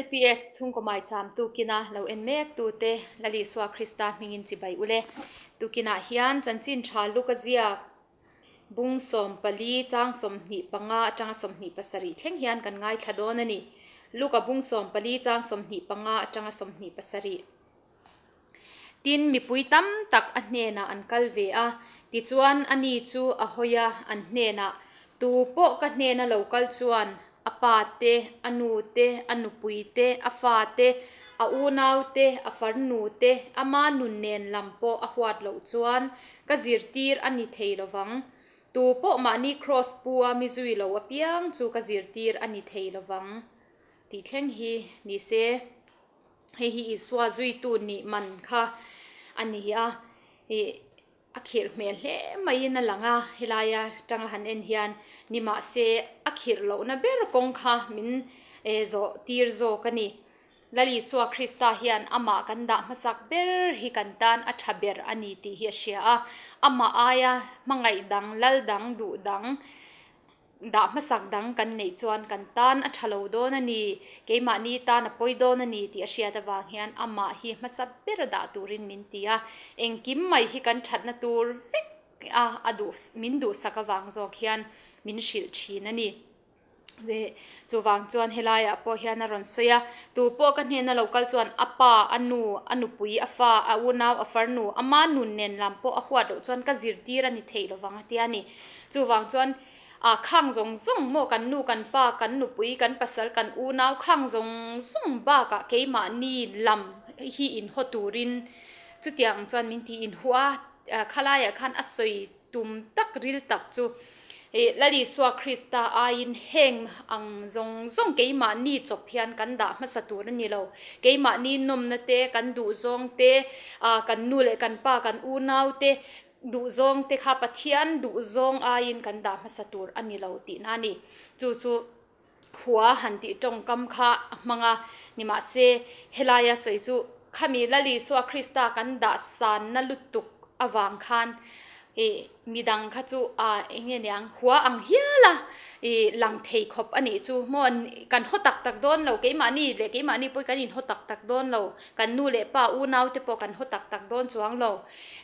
LPS chhungkaw maicham tukina lo en mek tute Lal Isua Krista hmingin chibai ule. Tukinah hian chanchin tha luk a ziak bung 14 chang 25 atanga 27 thleng hian kan ngaithla dawn a ni. Luka bung 14 chang 25 atanga 27. Tin, mipui tam tak a hnenah an kal ve a, tichuan ani chu a hawi a, an hnenah, Tu pawh ka hnena lo kal chuan a pa te, a nu te, a nupui te, a fa te, a unau te, a farnu te, ama nun nen lam pawh a huat loh chuan ka zirtir a ni thei lo vang. Tu pawh mahni kraws pu a mi zui lo apiang chu ka zirtir a ni thei lo vang. Tih thleng hi ni se. Hei hi Isua zuitu nih man kha a ni a, ih a khirh hmel hle maiin a lang a, helaia tanga han en hian nimahse a khirh lohna ber kawng kha min zawh tir zawk a ni. Lal Isua Krista hian amah kan dah hmasak ber hi kan tan a tha ber a ni tih hi a hria a, amah aia hmangaih dang, lal dang, duh dang, Dah hmasak dang kan neih chuan kan tan a tha lo dawn a ni, keimahni tan a pawi dawn a ni tih a hriat avang hian amah hi hmasa ber a dah turin min ti a, engkim mai hi kan thatna tur vek a a duh min duhsak avang zawk hian min hrilh thin a ni. Chuvang chuan helaiah pawh hian a rawn sawi a, tu pawh ka hnena lo kal chuan a pa, a nu, a nupui, a fa, a unau, a farnu, ama nun nen lam pawh a huat loh chuan ka zirtir a ni thei lovang a tia a ni. Chuvang chuan ah khang zawng zawng maw kan nu kan pa kan nupui kan pasal kan unau khang zawng zawng bakah keimahni lam hi inhaw turin chutiang chuan min ti inhuah a, khalaiah khan a sawi tum tak ril tak chu ih Lal Isua Krista aiin heng ang zawng zawng keimahni chawp hian kan dah hmasa tur a ni lo. Keimahni nawmna te kan duhzawng te ah kan nu leh kan pa kan unau te Duhzawng te kha Pathian duhzawng aiin kan dah hmasa tur a ni lo tihna a ni. Chu chu khua han tih tawngkam kha a hmang a, nimahse helaia sawi chu khami Lal Isua Krista kan dah sanna lutuk avang khan ih midang kha chu ah eng nge niang hua ang hial a ih lang thei khawp a nih chu maw kan haw tak tak dawn lo keimahni leh keimahni pawh kan inhaw tak tak dawn lo kan nu leh pa unau te pawh kan haw tak tak dawn chuang lo.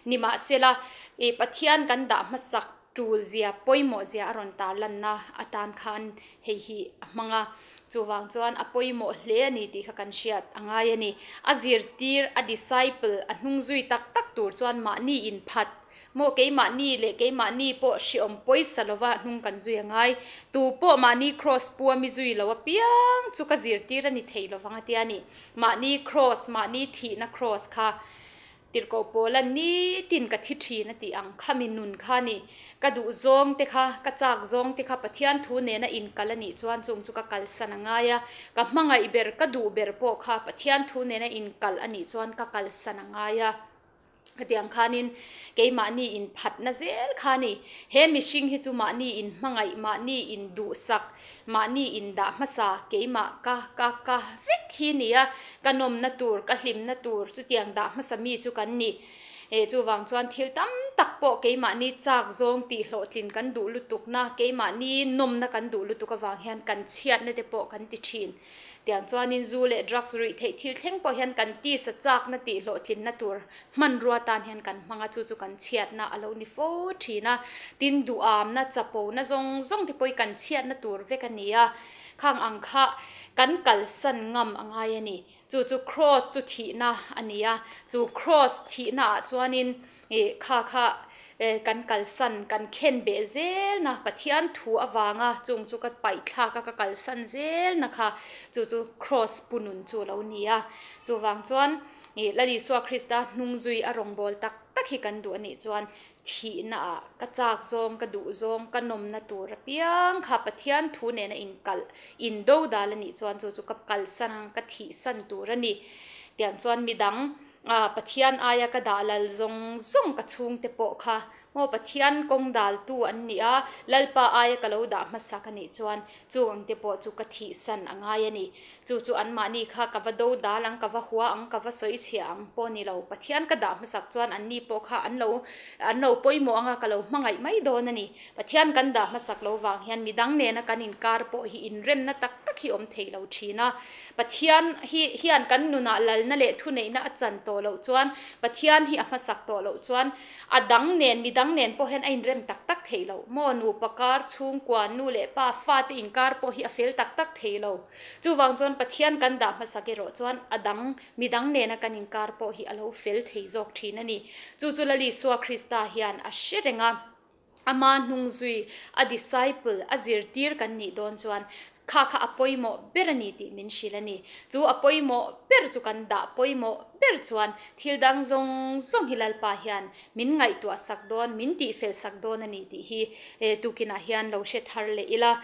Nimahsela, ih Pathian kan dah hmasak tul zia, pawimawh zia a rawn tarlanna atan khan hei hi a hmang a. Chuvang chuan a pawimawh hle a ni tih kha kan hriat a ngai a ni. A zirtir, a disciple, a hnung zui tak tak tur chuan mahni inphat maw keimahni leh keimahni pawh hriawm pawisa lova hnung kan zui a ngai. Tu pawh mahni kraws pu a mi zui lo apiang chu ka zirtir a ni thei lovang a tia a ni. Mahni kraws, mahni thihna kraws kha Tirhkoh Paula nitin ka thi thin a tih ang kha mi nun kha ni. Ka duh zawng te kha, ka chak zawng te kha Pathian thu nena inkal a nih chuan chung chu ka kalsan a ngai a, ka hmangaih ber, ka duh ber pawh kha Pathian thu nena inkal a nih chuan ka kalsan a ngai a. Hetiang khanin keimahni inphatna zel kha ni. He mihring hi chu mahni inhmangaih, mahni induhsak, Mahni indah hmasa keimah ka ka ka vek hi nia, ka nawmna tur, ka hlimna tur chutiang dah hmasa mi chu kan ni. Eh chuvang chuan thil tam tak pawh keimahni chak zawng tih hlawhtlin kan duh lutukna, keimahni nawmna kan duh lutuk avang hian kan chhiatna te pawh kan ti thin. Tiang chuanin zu leh drugs ruih theih thil thleng pawh hian kan tisa chakna tih hlawhtlinna tur hmanrua tan hian kan hmang a, chu chu kan chhiatna a lo ni fo thin a. Tin, duhamna, chapona zawng zawng te pawh hi kan chhiatna tur vek a ni a, khang ang kha kan kalsan ngam a ngai a ni. Chu chu kraws chu thihna a ni a, chu kraws thihna ah chuanin ih kha kha kan kalsan, kan khen beh zelna Pathian thu avanga chung chu ka paih thlak a, ka kalsan zelna kha chu chu kraws pu nun chu a lo ni a. Chuvang chuan ih Lal Isua Krista hnung zui a rawngbâwl tak tak hi kan duh a nih chuan thihna ah ka châk zawng, ka duh zawng, ka nawmna tur apiang kha Pathian thu nena inkalh, indo dal a nih chuan chu chu ka kalsan ang, ka thihsan tur a ni. Tiang chuan midang ah Pathian aia ka dah lal zawng zawng ka chhungte pawh kha. Maw Pathian kawng daltu an ni a, Lalpa aia ka lo dah hmasak a nih chuan chu ang te pawh chu ka thihsan a ngai a ni. Chu chu anmahni kha ka va do dal ang, ka va hua ang, ka va sawi chhia ang pawh ni lo. Pathian ka dah hmasak chuan anni pawh kha an lo an lo pawimawh ang a, ka lo hmangaih mai dawn a ni. Pathian kan dah hmasak lo vang hian midang nena kan inkar pawh hi inremna tak tak hi awm thei lo thin a. Pathian hi hian kan nunah lalna leh thuneihna a chan tawh loh chuan, Pathian hi a hmasak tawh loh chuan a dang nen midang nen pawh hian a inrem tak tak thei lo. Maw nupa kar, chhungkua, nu leh pa, fate inkar pawh hi a fel tak tak thei lo. Chuvang chuan Pathian kan dah hmasak erawh chuan a dang midang nena kan inkar pawh hi a lo fel thei zawk thin a ni. Chu chu Lal Isua Krista hian a hre reng a. Ama hnung zui, a disciple, a zirtir kan nih dawn chuan kha kha a pawimawh ber a ni tih min hrilh a ni. Chu a pawimawh ber chu kan dah pawimawh ber chuan thil dang zawng zawng hi Lalpa hian min ngaihtuah sak dawn, min tihfel sak dawn a ni tih hi tukinah hian lo hre thar leh ila.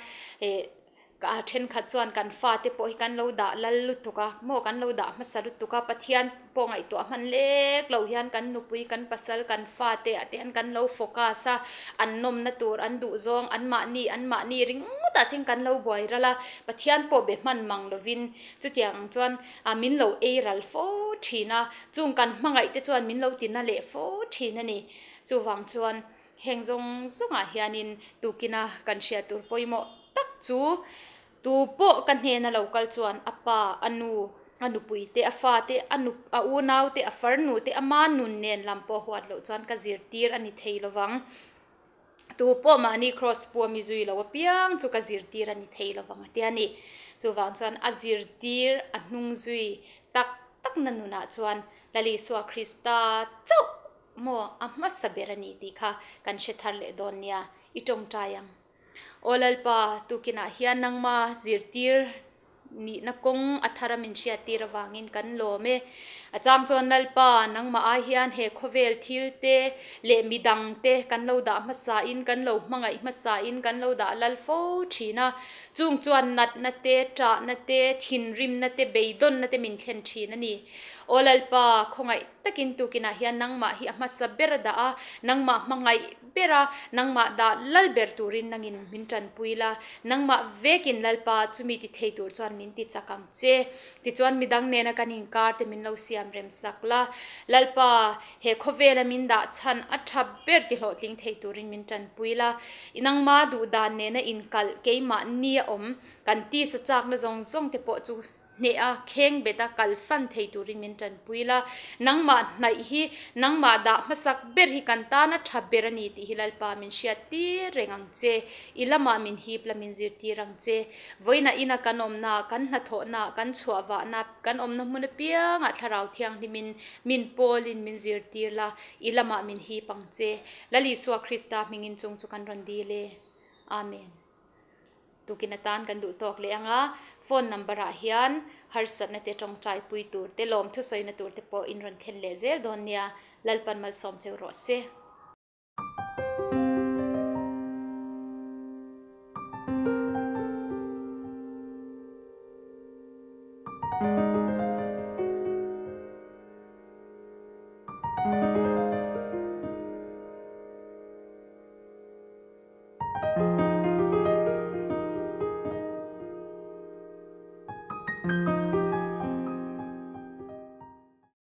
Ka thenkhat chuan kan fate pawh hi kan lo dah lal lutuk a, maw kan lo dah hmasa lutuk a, Pathian pawh ngaihtuah hman lek lo hian kan nupui, kan pasal, kan fate ah te hian kan lo focus a, an nawmna tur, an duhzawng, anmahni, anmahni ringawtah te hian kan lo buai ral a, Pathian pawh be hman mang lovin chutiang ang chuan min lo ei ral fo thin a, chung kan hmangaih te chuan min lo tina leh fo thin a ni. Chuvang chuan Heng zawng zawngah hianin tukina kan hriat tur pawimawh tak chu tu pawh ka hnena lo kal chuan a pa, a nu, a nupui te, a fa te, a nu, a unau te, a farnu te, ama nun nen lam pawh huat loh chuan ka zirtir a ni thei lovang. Tu pawh mahni kraws pu a mi zui lo apiang chu ka zirtir a ni thei lovang a ti a ni. Chuvang chuan a zirtir a hnung zui tak takna nunah chuan Lal Isua Krista chauh Maw, a hmasa ber a ni tih kha kan hre thar leh dawn nia, i tawngtai ang. Aw Lalpa, tukinah hian nangma zirtir nihna kawng a thara min hriattir avangin kan lawm e. A chang chuan Lalpa, nangmah ai hian he khawvel thil te leh midang te kan lo dah hmasain, kan lo hmangaih hmasain kan lo dah lal fo thin a. Chung chuan natna te, ṭahna te, thinrimna te, beidawnna te min thlen thin a ni. Aw Lalpa, khawngaih Takin tukinah hian nangmah hi a hmasa ber a dah a, nangmah hmangaih ber a, nangmah dah lal ber turin nangin min tanpui la, nangmah vekin Lalpa chumi ti thei tur chuan min ti chak ang che. Tichuan midang nena kan inkar te min lo siam rem sak la, Lalpa he khawvela min dah chhan a tha ber ti hlawhtling thei turin min tanpui la, i nangmah duhdan nena inkalh keimah nia awm kan tisa chakna zawng zawng te pawh chu Hneh a, kheng bet a, kalsan thei turin min tanpui la. Nangmah hnaih hi, nangmah dah hmasak ber hi kan tana tha ber a ni tih hi Lalpa min hriat tir reng ang che. I lamah min hip la, min zirtir ang che. Vawiinah ina kan awmna, kan hnathawhna, kan chhuahvahna, kan awmna hmun apiangah Thlarau Thianghlimin min pawlin min zirtir la, i lamah min hip ang che. Lal Isua Krista hmingin chung chu kan rawn dil e. Amen. Tukin atan kan duh tawk leh ang a, phone number ah hian harsatna te tawngtai pui tur te, lawm thusawina tur te pawh in rawn thlen leh zel dawn nia, Lalpan malsawm cheu rawh se.